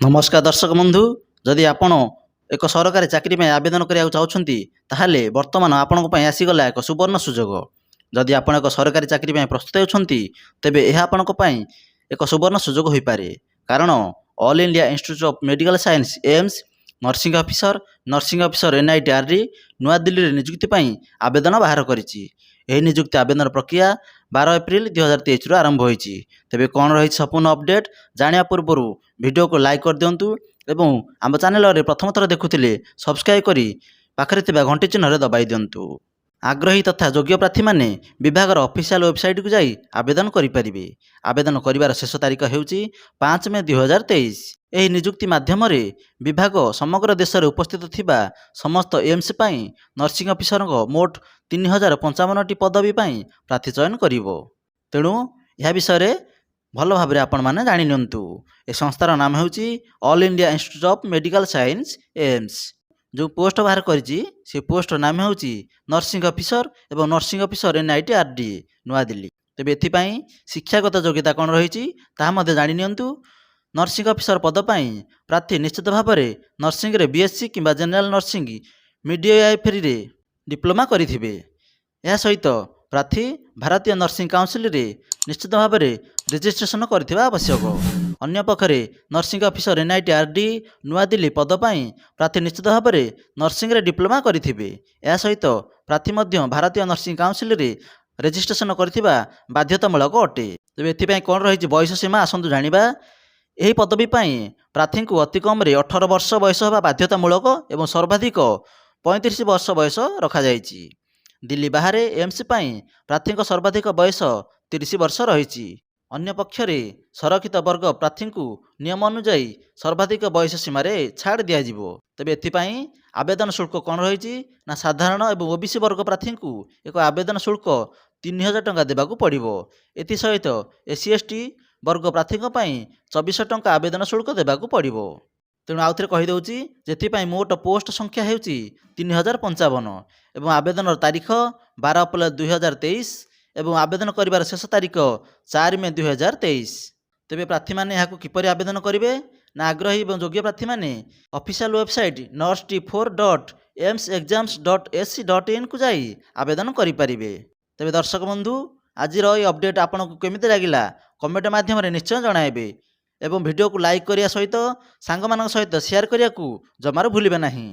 ନମସ୍କାର ଦର୍ଶକ ବନ୍ଧୁ। ଯଦି ଆପଣ ଏକ ସରକାରୀ ଚାକିରି ପାଇଁ ଆବେଦନ କରିବାକୁ ଚାହୁଁଛନ୍ତି, ତାହେଲେ ବର୍ତ୍ତମାନ ଆପଣଙ୍କ ପାଇଁ ଆସିଗଲା ଏକ ସୁବର୍ଣ୍ଣ ସୁଯୋଗ। ଯଦି ଆପଣ ଏକ ସରକାରୀ ଚାକିରି ପାଇଁ ପ୍ରସ୍ତୁତ ହେଉଛନ୍ତି, ତେବେ ଏହା ଆପଣଙ୍କ ପାଇଁ ଏକ ସୁବର୍ଣ୍ଣ ସୁଯୋଗ ହୋଇପାରେ। କାରଣ All India Institute of Medical Science, AIIMS, Nursing Officer, Nursing Officer NIT RD, ନୂଆଦିଲ୍ଲୀରେ ନିଯୁକ୍ତି ପାଇଁ ଆବେଦନ ବାହାର କରିଛି। ଏହି ନିଯୁକ୍ତି ଆବେଦନ ପ୍ରକ୍ରିୟା 12 ଏପ୍ରିଲ 2023ରୁ ଆରମ୍ଭ ହୋଇଛି। ତେବେ କ'ଣ ରହିଛି ସମ୍ପୂର୍ଣ୍ଣ ଅପଡ଼େଟ୍ ଜାଣିବା ପୂର୍ବରୁ ଭିଡ଼ିଓକୁ ଲାଇକ୍ କରିଦିଅନ୍ତୁ ଏବଂ ଆମ ଚ୍ୟାନେଲରେ ପ୍ରଥମ ଥର ଦେଖୁଥିଲେ ସବସ୍କ୍ରାଇବ୍ କରି ପାଖରେ ଥିବା ଘଣ୍ଟି ଚିହ୍ନରେ ଦବାଇ ଦିଅନ୍ତୁ। ଆଗ୍ରହୀ ତଥା ଯୋଗ୍ୟ ପ୍ରାର୍ଥୀମାନେ ବିଭାଗର ଅଫିସିଆଲ ୱେବସାଇଟ୍କୁ ଯାଇ ଆବେଦନ କରିପାରିବେ। ଆବେଦନ କରିବାର ଶେଷ ତାରିଖ ହେଉଛି 5 ମେ 2023। ଏହି ନିଯୁକ୍ତି ମାଧ୍ୟମରେ ବିଭାଗ ସମଗ୍ର ଦେଶରେ ଉପସ୍ଥିତ ଥିବା ସମସ୍ତ ଏମ୍ସ ପାଇଁ ନର୍ସିଂ ଅଫିସରଙ୍କ ମୋଟ 3055ଟି ପଦବୀ ପାଇଁ ପ୍ରାର୍ଥୀ ଚୟନ କରିବ। ତେଣୁ ଏହା ବିଷୟରେ ଭଲ ଭାବରେ ଆପଣମାନେ ଜାଣିନିଅନ୍ତୁ। ଏ ସଂସ୍ଥାର ନାମ ହେଉଛି All India Institute of Medical Science, AIIMS। ଯେଉଁ ପୋଷ୍ଟ ବାହାର କରିଛି, ସେ ପୋଷ୍ଟର ନାମ ହେଉଛି ନର୍ସିଂ ଅଫିସର ଏବଂ Nursing Officer NIT RD, ନୂଆଦିଲ୍ଲୀ। ତେବେ ଏଥିପାଇଁ ଶିକ୍ଷାଗତ ଯୋଗ୍ୟତା କ'ଣ ରହିଛି, ତାହା ମଧ୍ୟ ଜାଣିନିଅନ୍ତୁ। ନର୍ସିଂ ଅଫିସର ପଦ ପାଇଁ ପ୍ରାର୍ଥୀ ନିଶ୍ଚିତ ଭାବରେ ନର୍ସିଂରେ ବିଏସ୍ସି କିମ୍ବା ଜେନେରାଲ ନର୍ସିଂ ମିଡୱାଇଫେରୀରେ ଡିପ୍ଲୋମା କରିଥିବେ। ଏହା ସହିତ ପ୍ରାର୍ଥୀ ଭାରତୀୟ ନର୍ସିଂ କାଉନସିଲରେ ନିଶ୍ଚିତ ଭାବରେ ରେଜିଷ୍ଟ୍ରେସନ କରିଥିବା ଆବଶ୍ୟକ। ଅନ୍ୟପକ୍ଷରେ Nursing Officer NIT RD, ନୂଆଦିଲ୍ଲୀ ପଦ ପାଇଁ ପ୍ରାର୍ଥୀ ନିଶ୍ଚିତ ଭାବରେ ନର୍ସିଂରେ ଡିପ୍ଲୋମା କରିଥିବେ। ଏହା ସହିତ ପ୍ରାର୍ଥୀ ମଧ୍ୟ ଭାରତୀୟ ନର୍ସିଂ କାଉନସିଲରେ ରେଜିଷ୍ଟ୍ରେସନ କରିଥିବା ବାଧ୍ୟତାମୂଳକ ଅଟେ। ତେବେ ଏଥିପାଇଁ କ'ଣ ରହିଛି ବୟସ ସୀମା, ଆସନ୍ତୁ ଜାଣିବା। ଏହି ପଦବୀ ପାଇଁ ପ୍ରାର୍ଥୀଙ୍କୁ ଅତି କମରେ 18 ବର୍ଷ ବୟସ ହେବା ବାଧ୍ୟତାମୂଳକ ଏବଂ ସର୍ବାଧିକ 35 ବର୍ଷ ବୟସ ରଖାଯାଇଛି। ଦିଲ୍ଲୀ ବାହାରେ ଏମ୍ସ ପାଇଁ ପ୍ରାର୍ଥୀଙ୍କ ସର୍ବାଧିକ ବୟସ 30 ବର୍ଷ ରହିଛି। ଅନ୍ୟପକ୍ଷରେ ସଂରକ୍ଷିତ ବର୍ଗ ପ୍ରାର୍ଥୀଙ୍କୁ ନିୟମ ଅନୁଯାୟୀ ସର୍ବାଧିକ ବୟସ ସୀମାରେ ଛାଡ଼ ଦିଆଯିବ। ତେବେ ଏଥିପାଇଁ ଆବେଦନ ଶୁଳ୍କ କ'ଣ ରହିଛି ନା, ସାଧାରଣ ଏବଂ ଓବିସି ବର୍ଗ ପ୍ରାର୍ଥୀଙ୍କୁ ଏକ ଆବେଦନ ଶୁଳ୍କ 3000 ଟଙ୍କା ଦେବାକୁ ପଡ଼ିବ। ଏଥିସହିତ ଏସ୍ ସି, ଏସ୍ ଟି ବର୍ଗ ପ୍ରାର୍ଥୀଙ୍କ ପାଇଁ 2400 ଟଙ୍କା ଆବେଦନ ଶୁଳ୍କ ଦେବାକୁ ପଡ଼ିବ। ତେଣୁ ଆଉଥରେ କହିଦେଉଛି, ଯେଥିପାଇଁ ମୋଟ ପୋଷ୍ଟ ସଂଖ୍ୟା ହେଉଛି 3055 ଏବଂ ଆବେଦନର ତାରିଖ 12 ଅପ୍ରିଲ 2023 ଏବଂ ଆବେଦନ କରିବାର ଶେଷ ତାରିଖ 4 ମେ 2023। ତେବେ ପ୍ରାର୍ଥୀମାନେ ଏହାକୁ କିପରି ଆବେଦନ କରିବେ ନା, ଆଗ୍ରହୀ ଏବଂ ଯୋଗ୍ୟ ପ୍ରାର୍ଥୀମାନେ official website nurse T4.aiimsexams.ac.inକୁ ଯାଇ ଆବେଦନ କରିପାରିବେ। ତେବେ ଦର୍ଶକ ବନ୍ଧୁ, ଆଜିର ଏହି ଅପଡ଼େଟ୍ ଆପଣଙ୍କୁ କେମିତି ଲାଗିଲା, କମେଣ୍ଟ ମାଧ୍ୟମରେ ନିଶ୍ଚୟ ଜଣାଇବେ ଏବଂ ଭିଡ଼ିଓକୁ ଲାଇକ୍ କରିବା ସହିତ ସାଙ୍ଗମାନଙ୍କ ସହିତ ସେୟାର କରିବାକୁ ଜମାରୁ ଭୁଲିବେ ନାହିଁ।